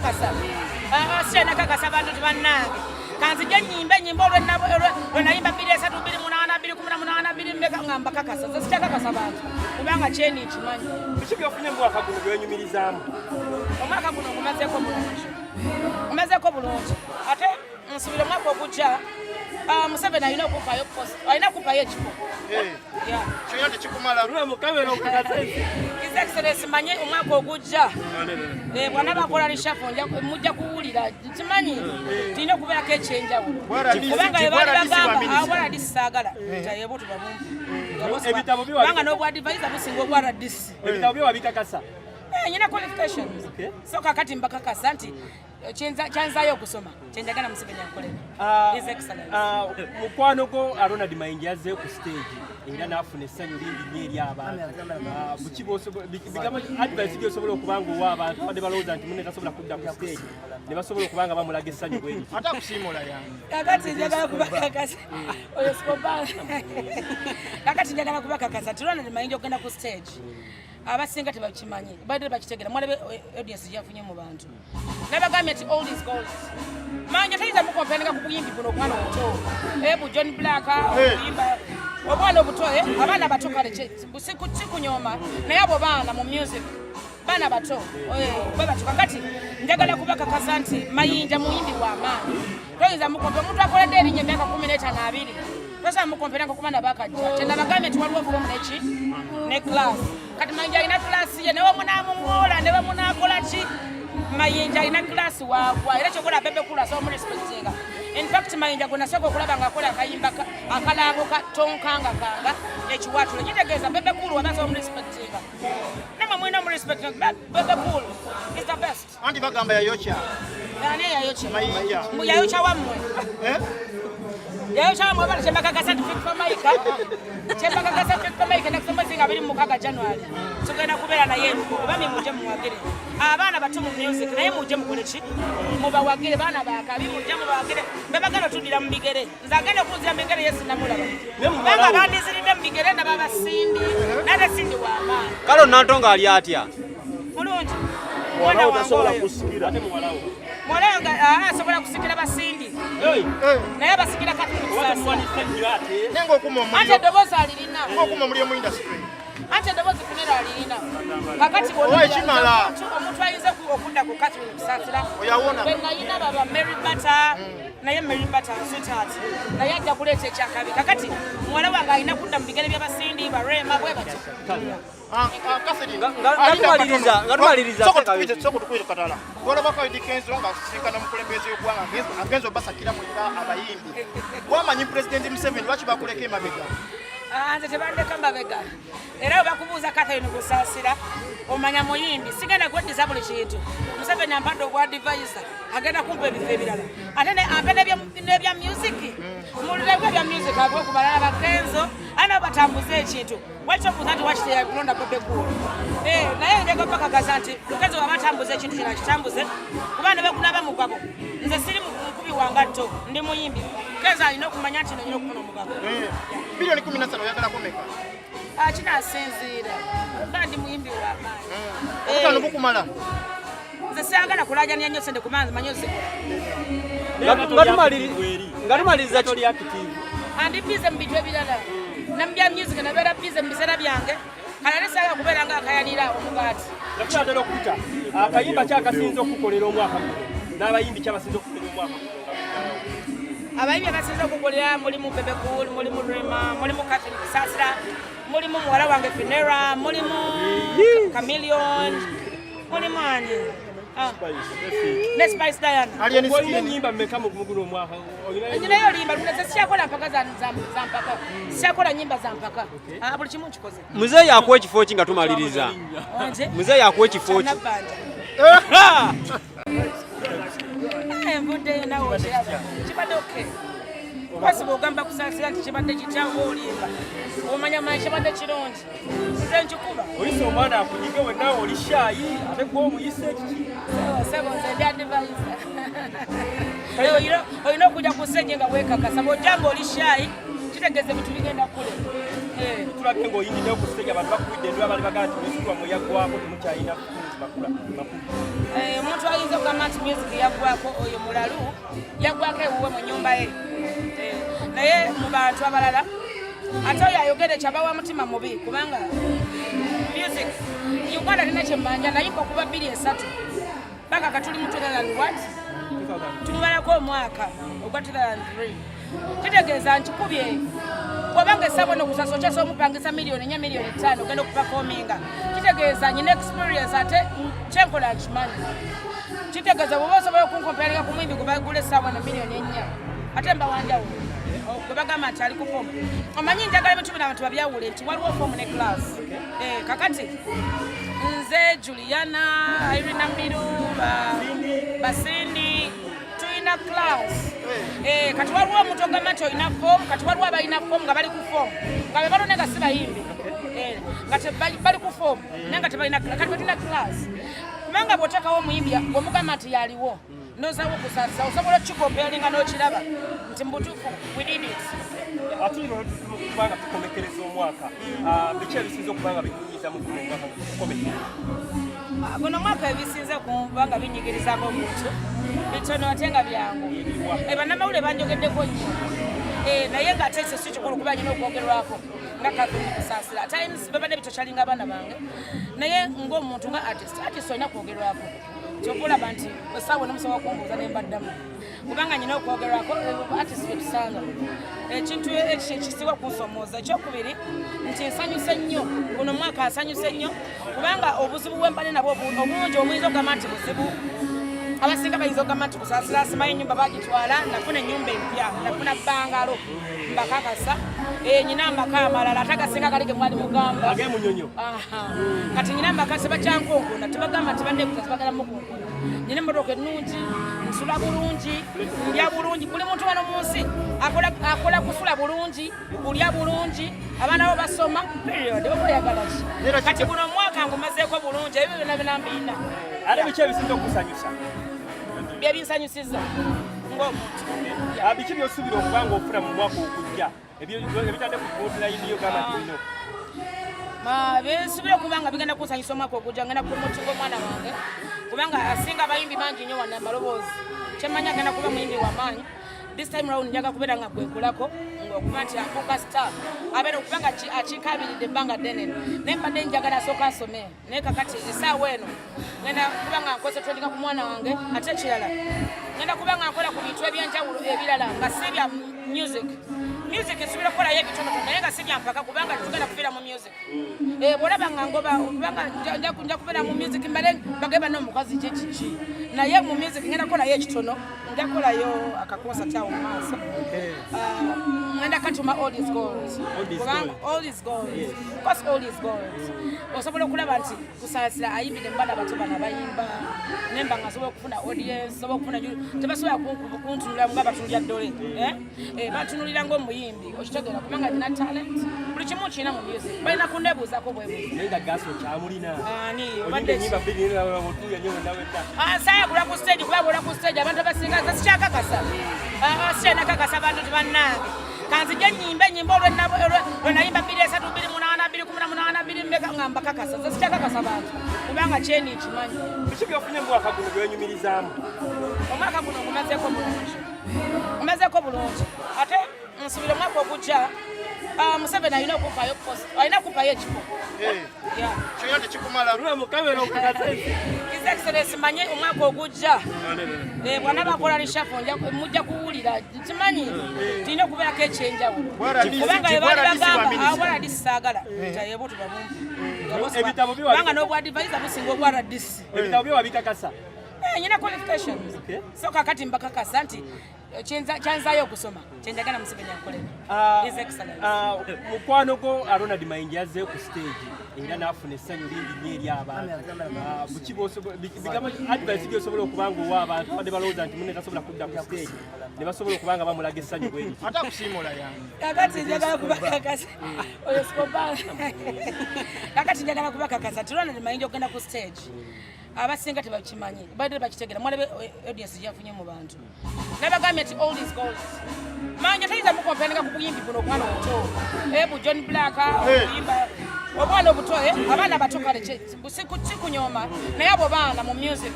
Kakasa. Ah, sikyalina kakasa bantu ti bannange kanzije nyimbe nyimbe olwenayimba 23 28 218 2 mmeka nga mbakakasa. Nze sikyakakasa bantu kubanga kyeni nkimanyi. Biki byofunye mu mwaka guno byenyumirizaamu? Omwaka guno ngumazeeko bulungi, ngumazeeko bulungi, ate nsubira omwaka ogujja, ah, Museveni alina okumpayo post, alina okumpayo ekifo. Yeah. Kyonna tekikumala. Lula mu kamera okakasa ensi. His Excellency, manye omwaka ogujja, bw'anaaba akola reshuffle, mujja kuwulira. Kimanyi tulina okubeerako ekyenjawulo kubanga bwe baali bagamba Bwa bwa RDC saagala tayebo tubabumpi Ebitabo biwa- kubanga n'obwa advisor businga obwa RDC. Ebitabo byo wabikakasa? Nyina qualifications. So kakati mbakakasa nti kyanzaayo okusoma kyenjagala Museveni ankolera. His Excellency. Ah, mukwano gwo Ronald Mayinja yazzeeyo ku stage era n'afuna essanyu lingi nnyo eri abantu. Ah, buki bigambo advice gyosobola okuba nga owa abantu abadde balowooza nti munne tasobola kudda ku stage ne basobola okuba nga bamulaga essanyu bwe riti? Ate akusiimula yange. Kakati njagala kubakakasa oyo sikoba. Kakati njagala kubakakasa nti Ronald Mayinja okugenda ku stage, abasinga tebakimanyi, badde bakitegera. Mwalabe audience gyafunye mu bantu. Nabagambye nti old is gold. Mayinja tayinza mucomparinga ku buyimbi buno obwana obuto, bu John Black, obuyimba obwana obuto, abaana bato. Kale sikunyooma, naye abo baana mu music, baana bato, bwe bato. Kakati njagala kubakakasa nti Mayinja muyimbi w'amaanyi, toyinza mucompare. Omuntu akoledde erinnya emyaka 15 20, tosobola mucomparanga ku baana bakajja. Kyenabagambye nti waliwo form neki ne class. Kati Mayinja alina class ye, newe munamuŋoola newe munakola ki, Mayinja alina class waagwa. Era kyokola Bebe Cool asobola murespectinga. In fact, Mayinja gwe nasooka okulaba ngaakola akayimba akalango ka tonkanga kanga ekiwatulo, kitegeeza Bebe Cool waba asobola murespectinga, namwe mulina murespectinga. Bebe Cool is the best. Anti bagamba yayokya. Ani yayokya? Mayinja. Mbu yayokya wammwe? Eh? Yayokya wammwe? Bala kyembakakasa nti Fik Fameica, kyembakakasa Fik Fameica next mwezi nga 26 January tugenda kubeera naye erugo. Oba mujje muwagire abaana bato mu music, naye mujje mukole ki, mubawagire. Baana bakabi, mujje mubawagire. Bebagenda otuddira mu bigere, nze agenda okunzira mu bigere ye sinamulaba, kubanga bandiziridde mu bigere nabo abasindi, nate Sindi w'amaanyi. Kale Nantongo ali atya? Mulungi. Muwala wo tasobola Wange oyo. kusikira? Ate muwalawo? Muwala wange, ah, asobola kusikira Basindi, naye basikira kati Oba mukusasa. temuwanise nnyo ate? Naye ng'okuma Anti omuliro. eddoboozi alirina. Ng'okuma omuliro mu industry. Anti eddoboozi kunera alirina. Kakati Oba ekimala. omuntu ayinza okudda ku Catherine Kusaasira. Oyo awona. Bwe nayina baba Mary Bata, naye Mary Bata sweetheart, naye ajja kuleeta ekyakabi. Kakati muwala wange alina kudda mu bigere by'Abasindi barema bwe batyo. Ah, ah, Catherine, Nga tumaliriza, Soko Seka tukuyite, soko tukuyite katala. Twalabako Eddy Kenzo nga asisinkana omukulembeze w'eggwanga, agenze obasakira mwenna abayimbi. Wamanyi Pulezidenti Museveni, lwaki bakuleka emabega? Ah, nze tebandeka mabega. Era bwe bakubuuza Catherine Kusaasira, omanya muyimbi, sigenda kweddiza buli kintu. Museveni ampadde obwa advisor, agenda kumpa ebifo ebirala, ate ampe n'ebya music. Mulireko ebya music ave ku balala bakenzo, ate nabo batambuze ekintu. Waki okubuuza nti waki teyakulonda Bebe Cool? Naye njagala bakakasa nti Kenzo waba atambuza ekintu kino, akitambuze, kuba ne begunaba mugabo. Nze siri mukubi wangatto, ndi muyimbi. Kenzo alina okumanya nti nonyina okufuna omugabo. 15 biliyoni oyagalako meka? Ah, kinasinziira kuba ndi muyimbi w'amaanyi. Obutaano bukumala? Nze saagala kulajania nnyo sente kuba nze manyi ozikola. Nga tumaliriza Toli active. Andi busy mu bintu ebirala, ne mu bya music nabeera busy mu biseera byange. Kale ate saagala kubeera nga akayanira omugaati. Nga tunatera okuyita, akayimba ki akasinza okukolera omwaka guno n'abayimbi ki abasinza okukolera omwaka guno? Abayimbi abasinza okukolera mulimu Bebe Cool, mulimu Rema, mulimu Catherine Kusaasira, mulimu muwala wange Finera, mulimu Chameleon, mulimu ani? Ah, ne Spice Diana. Alien Olina Skin. ennyimba mmeka mu guno omwaka? Nyinayo oluyimba luno. Nze sikyakola mpaka za mpaka, sikyakola nyimba za mpaka. Ah, buli kimu nkikoze. Muzeeyi akuwa ekifo ki nga tumaliriza? Wanje? Muzeeyi akuwa ekifo ki? Nabbanja. Nvuddeyo nawe okiraba kibadde okay. Kwasi bw'ogamba Kusaasira nti kibadde kitya, olimba. Omanya manyi kibadde kirungi, nze nkikuba. Oyise omwana akunyige, wenna oli shy, ate gwe omuyise kiki? Sebo, nze ndi advisor. Olina okujja ku stage nga weekakasa. Bw'ojja nga oli shy, kitegeeza ebintu bigenda kule. Tulabye ng'oyingiddewo ku stage, abantu bakubidde endula, bali bagaa nti music wammwe yaggwako, temukyalina. makulu. Omuntu ayinza okugamba nti music yaggwako, oyo mulalu, yaggwako ewuwe mu nyumba ye. Naye mu bantu abalala, ate oyo ayogere kyaba wa mutima mubi, kubanga music Uganda lina kyemmanja. Nayimba okuva 2003 paka katuli mu 2000 what, tumubalako omwaka ogwa 2003, kitegeeza nkikubye. Bwobanga essaawa nokusasa okyasa omupangisa miliyoni 4, miliyoni 5 ogenda okuperforminga, kitegeeza nyina experience, ate kyenkola nkimanyi. Kitegeeza bwoba osobola okuncomparinga ku muyimbi gwe bagula essaawa no miliyoni 4, ate mba wanjawulo gwe bagamba nti ali ku form. Omanyi njagala ebintu bino abantu babyawule nti waliwo form ne class. Kakati nze Juliana, Irina Miru, Basindi, tulina class. Kati waliwo omuntu ogamba nti olina form, kati waliwo abalina form nga bali ku form nga be balone nga si bayimbi. Nga bali ku form naye nga tebalina, kati betulina class, kubanga bw'oteekawo omuyimbi bw'omugamba nti yaliwo nozawo okusaasisa, osobola okukikomparinga n'okiraba nti mubutuufu we did it. Ate ino kubanga tukomekereza omwaka, biki ebisinza okuba nga bikunyiza mu guno omwaka tukomekereza? Guno omwaka ebisinze kuba nga binyigirizako omuntu bitono ate nga byangu. Bannamawulire banjogeddeko nnyo, naye ng'ate ekyo si kikulu kuba nyina okwogerwako nga Catherine Kusaasira. Times babadde bitorturinga abaana bange, naye ng'omuntu nga artist olina kwogerwako. Kyova olaba nti essaawa nomusobola kumbuuza ne mbaddamu, kubanga nyina okwogerwako. Artist betusanga ekintu ekyo ekisinga kunsomooza. Ekyokubiri nti nsanyuse nnyo guno omwaka, nsanyuse nnyo kubanga obuzibu bwembadde nabwo obungi, omuyinza okugamba nti buzibu, abasinga bayinza okugamba nti Kusaasira simanyi ennyumba bagitwala. Nafuna ennyumba empya, nafuna bungalow, mbakakasa. Nyina amaka amalala ate agasinga gali ge mwali mugamba. Ag'emunyonyo. Aha. Kati nyina amaka, sebakyankunkuna, tebagamba nti banne bagala mukunkuna. Nyina emmotoka ennungi, nsula bulungi, ndya bulungi. Buli muntu wano mu nsi akola kusula bulungi, kulya bulungi, abaana bo basoma, period. Oba oyagala ki? Kati guno omwaka ngumazeeko bulungi, ebyo byonna byonna mbiina. Ate biki ebisinza okusanyusa? Byebinsanyusiza ng'omuntu. Biki byosuubira okuba nga ofuna mu mwaka ogujja ebitadde ku borderline yo gamba nti bino? Bensubira okuba nga bigenda kunsanyusa omwaka ogujja, ngenda kupromotinga omwana wange, kubanga asinga abayimbi bangi nnyo wano amaloboozi. Kyemmanyi agenda kuba muyimbi wamaanyi. This time round njaga kubeera nga kwekulako ngaokuba nti afuuka star, abeera okubanga akikabiridde ebbanga ddene, naye mbadde njagala asooka asome. Naye kakati essaawa eno ngenda kuba nga nconcentratinga ku mwana wange. Ate ekirala, ngenda kuba nga nkola ku bintu ebyenjawulo ebirala nga si bya music. Music nsobola okukolayo ebitonotono, naye nga si bya mpaka, kubanga tetugenda kuviira mu music. Bw'olaba nga ngoba, kubanga nja kubeera mu music mbale bageba n'omukazi kye kiki, naye mu music ngenda kukolayo ekitono, nja kukolayo akakonsati awo mu maaso. Ngenda katuma All Is Gold. All Is Kubanga Gold. All Is Gold. Of course all is gold. Osobola okulaba nti Kusaasira ayimbidde mu baana bato bano abayimba, nemba nga nsobola okufuna audience, nsobola okufuna tebasobola kuntunulira nga batunulira ddole. Eh? Bantunulira ng'omuyimbi, okitegeera, kubanga nina talent, buli kimu kirina mu music, balina kunneebuuzaako bwebuuza. Naye nga gaasi okyamulina. Ani? Oyimba Obadde ennyimba bbiri otuuya nnyo wonna wenna. Saayagula ku stage, kuba bwola ku stage abantu abasinga nze sikyakakasa. Sikyanakakasa abantu nti bannange kanzije nyimbe enyimba olwenayimba 2003, 2008, 2018, bbiri mmeka nga mbakakasa. Nze sikyakakasa bantu kubanga kyendi nkimanyi. Biki byofunye mu mwaka guno byenyumirizaamu? Omwaka guno ngumazeeko bulungi, ngumazeeko bulungi, ate nsubira omwaka ogujja Museveni alina okumpayo post, alina okumpayo ekifo. Yeah. Kyonna tekikumala. Lula mu kamera okakasa. His Excellency, manye omwaka ogujja bw'anaaba akola reshuffle, mujja kuwulira. Nkimanyi tulina okubeerako ekyenjawulo, kubanga bwe baali bagamba Bwa bwa RDC saagala tayebo tubabumpi, Ebitabo kubanga n'obwa advisor businga obwa RDC. Ebitabo byo wabikakasa? Nyina qualifications. So kakati mbakakasa nti kyanzaayo okusoma kyenjagala Museveni ankolere. His Excellency. Mukwano gwo Ronald Mayinja yazzeeyo ku stage era n'afuna essanyu lingi nnyo eri abantu. Buki bigambo advice gyosobola okuba nga owa abantu abadde balowooza nti munne tasobola kudda ku stage ne basobola okuba nga bamulaga essanyu bwe riti? Ate akusiimula yange. Kakati njagala kubakakasa oyo sikoba, kakati njagala kubakakasa nti Ronald Mayinja okugenda ku stage, abasinga tebakimanyi, badde bakitegera. Mwalabe audience gyafunye mu bantu. Nabagambye nti all is gold. Manja tayinza mucomparinga ku buyimbi buno, omwana omuto ebu John Black okuyimba. Obwana obuto, eh, abaana bato, kale sikunyooma, naye abo baana mu music,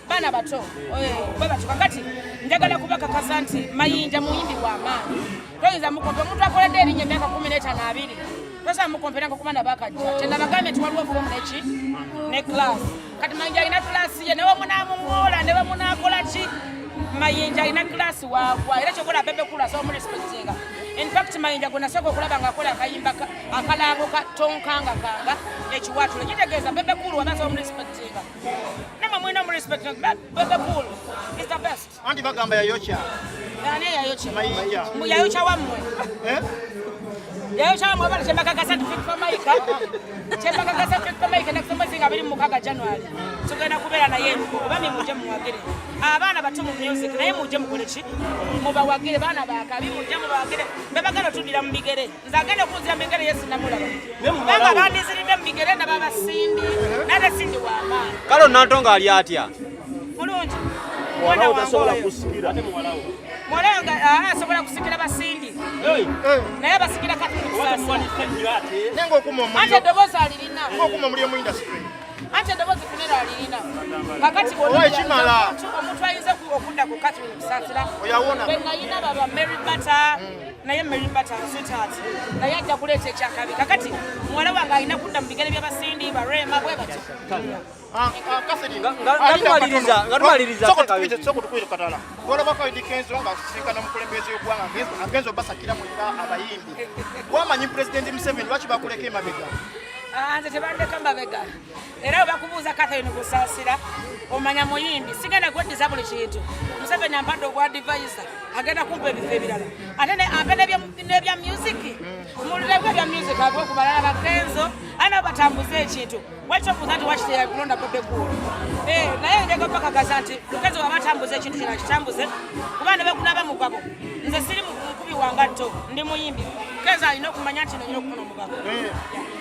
baana bato, eh, bwe batyo. Kakati njagala kubakakasa nti Mayinja muyimbi w'amaanyi, toyinza mukompa omuntu akoledde erinnya emyaka 15 20, tosobola mukompera nga kubaana bakajja. Kyenabagambye nti waliwo form neki ne class. Kati Mayinja alina class ye, newe munamuŋoola, newe munakola ki, Mayinja alina class waagwa. Era kyokola Bebe Cool asobola murespectinga. In fact, Mayinja gwe nasooka okulaba ngaakola akayimba akalango ka tonkanga kanga ekiwatule, kitegeeza Bebe Cool waba asobola murespectinga, namwe mulina omurespectinga. Bebe Cool is the best. Anti bagamba yayokya. Ani yayokya? Mayinja. Mbu yayokya wammwe? Eh? Yayokya wammwe? Abala kyembakakasa nti Fik Fameica, kyembakakasa Fik Fameica next mwezi nga 26 January tugenda kubeera naye erugo. Oba mujje muwagire abaana bato mu music, naye mujje mukole ki, mubawagire. Baana bakabi, mujje mubawagire. Bebagenda otuddira mu bigere, nze agenda okunzira mu bigere yesu namulaba, kubanga bandiziridde mu bigere nabo abasindi, nate sindi w'amaanyi. Kale Nantongo ali atya? Mulungi. Muwala Mwana wo wange tasobola oyo. kusikira. Ate muwalawo? Muwala wange, asobola kusikira basindi, naye basikira kati Oba temuwanise nnyo ate. Naye ng'okuma Anti omuliro, eddoboozi alirina. ng'okuma omuliro mu industry. Anti eddoboozi kunera alirina. Kakati Owa ekimala. omuntu ayinza okudda ku Catherine Kusaasira. Oyo awona. Bwe nayina baba Mary Bata, naye Mary Bata sweetheart, naye ajja kuleeta ekyakabi. Kakati muwala wange alina kudda mu bigere by'abasindi barema bwe batyo. Ah, ah, Catherine, Nga alinda nga tumaliriza, Soko ate soko tukubite katala. Twalabako Eddy Kenzo nga asisinkana omukulembeze w'eggwanga, agenze obasakira mwenna abayimbi. Wamanyi Pulezidenti Museveni, lwaki bakuleka emabega? Ah, nze tebandeka mabega. Era bwe bakubuuza Catherine Kusaasira, omanya muyimbi, sigenda kweddiza buli kintu. Museveni ampadde obwa advisor, agenda kumpa ebifo ebirala, ate ampe n'ebya music. Mulireko ebya music ave ku balala bakenzo, ate nabo batambuze ekintu. Waki okubuuza nti waki teyakulonda Bebe Cool? Eh, naye njagala bakakasa nti Kenzo bw'aba atambuza ekintu kino, akitambuze, kuba ne bekunaba mugabo. Nze siri mukubi wangatto, ndi muyimbi. Kenzo alina okumanya nti nonyina okufuna omugabo. Eh,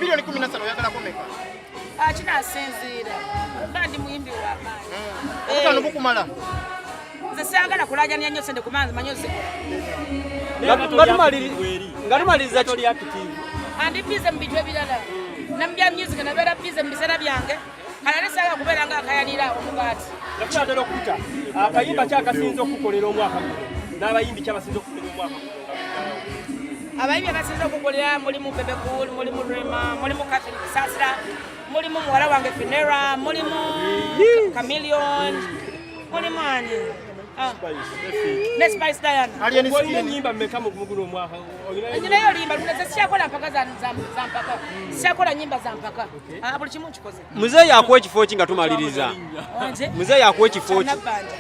15 biliyoni oyagalako meka? Ah, kinasinziira kuba ndi muyimbi w'amaanyi. 5 bukumala? Nze saagala kulajania nnyo sente, kuba nze manyi ozikola. Nga tumaliriza Toli active. Andi busy mu bintu ebirala, ne mu bya music nabeera busy mu biseera byange. Kale ate saagala kubeera nga akayanira omugaati. Nga tunatera okuyita, akayimba ki akasinza okukolera omwaka guno, n'abayimbi ki abasinza okukolera omwaka guno? Abayimbi abasinza okukolera mulimu Bebe Cool, mulimu Rema, mulimu Catherine Kusasira, mulimu muwala wange Finera, mulimu Chameleon, mulimu ani? Ah, ne Spice Diana. Alien Olina Skin. ennyimba mmeka mu guno omwaka? Nyinayo oluyimba luneze. Sikyakola mpaka za mpaka, sikyakola nyimba za mpaka. Ah, buli kimu nkikoze. Muzeeyi akuwa ekifo ki nga tumaliriza? Wanje? Muzeeyi akuwa ekifo ki? Nabbanja.